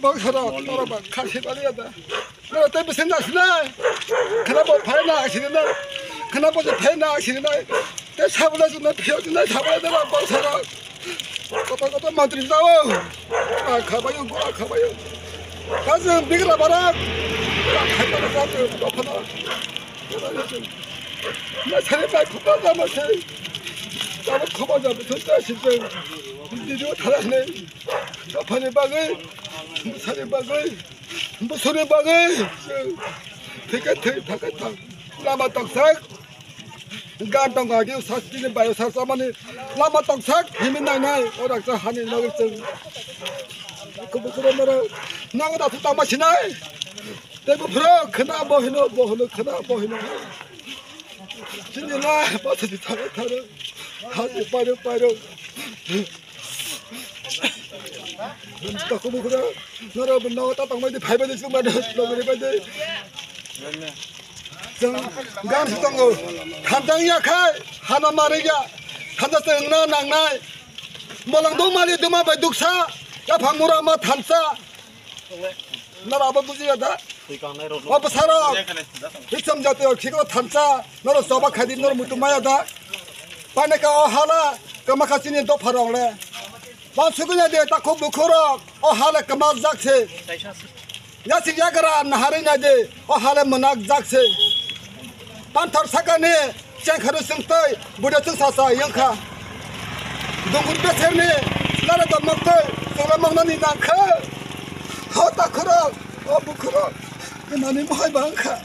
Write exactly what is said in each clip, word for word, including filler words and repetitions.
Bangsa rok, borok ba khasi baliya da. Noro tei bisi nasinai. Khana bo phai na aksini nai. Khana bo phai na aksini nai. Tei sabula juna phiyok juna sabula da bangsa rok. Koto koto mantri jao. A khabayo, go a khabayo. Kaje bigra barak. Khaiba da jao, dophana. Na sari bai khukal da ma sai. Tamo khobor da bithon ta si jeng. Video tharak nei. Dophani bagwi, sari bagwi. Bosoni bagwi chwng thwikhe thwi, thakhe thang. Lama tongsak. Gan tongkha khe sastini bayo sarsamani lama tongsak himwi nainai. O raksa hani nogwi chwng. Kubu kubu noro nogo da thwi tangma sinai. Tei buphuru khwna bo hino, bo hino, khwna bo hino. Chini na bosoni thangwi thangwi. Hati pairo pairo. Takhuk bukhuk rok, norok bo nogo ta tongbai di, phaibai di, chwng bai di, logori bai di. Chwng gan si tongo, thansa wngya khai, hano manwi ya, thansa chwng wngna nangnai. Bolong duk mali duma bai duksa, yaphang mura ma thansa. Noro abo bujiya da? O bwsarok, Bicham jatio khikro thansa, noro choba khaidi, noro muitu maya da? Paneka o hala, kama kha chini dopha rok le. Bansugwi nai de, takhuk bukhuk rok, o hala kama jak se. Yasik yagra naharwi nai de, o hala mwnakjak se. Panthor sakani chengkharu chwngtwi, buda chwng sasa yangkha. Dungur beserni lara da moktwi, chwngla mongnani nangkha. Ho takhurok, o bukhurok, imani mohai bangkha.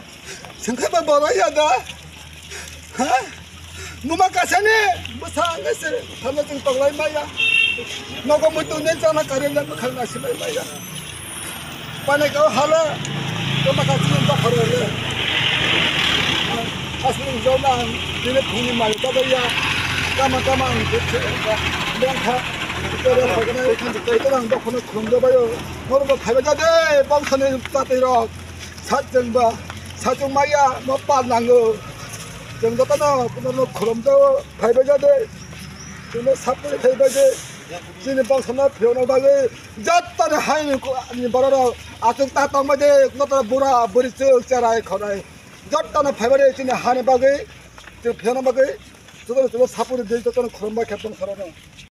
Chwngkha ba borai ya da? Ha? Numa kasani bwsa nai se, thana chwng tonglai maya. Nogo muitu nai chana karwi nai bwkhak nai silai maya. Panai kau hala, kau maka chini dokhoro le. Asli jona ang, tini phungni mai ta ya. Kama kama ang, bukhe, bengkha. Tore phaganai, tore ang dokhono khulumjabayo. Norbo phaiba jade, bongkhani tatwi rok. Sat chwngba, sat chwng maya, no pal nango. Chwng jotono, no khulumjago, phaiba jade. Chwngno sapri phaiba de. Chini bongsano phiyokna bagwi jottoni haini ko-, ni bororok achuk ta tongbai de, joto bura buri chuk cherai khonai. Jottoni phaibai de chini hani bagwi, chwng phiyokna bagwi, jotono chwngno sapri de, jotono khulumbai khe bongsarokno.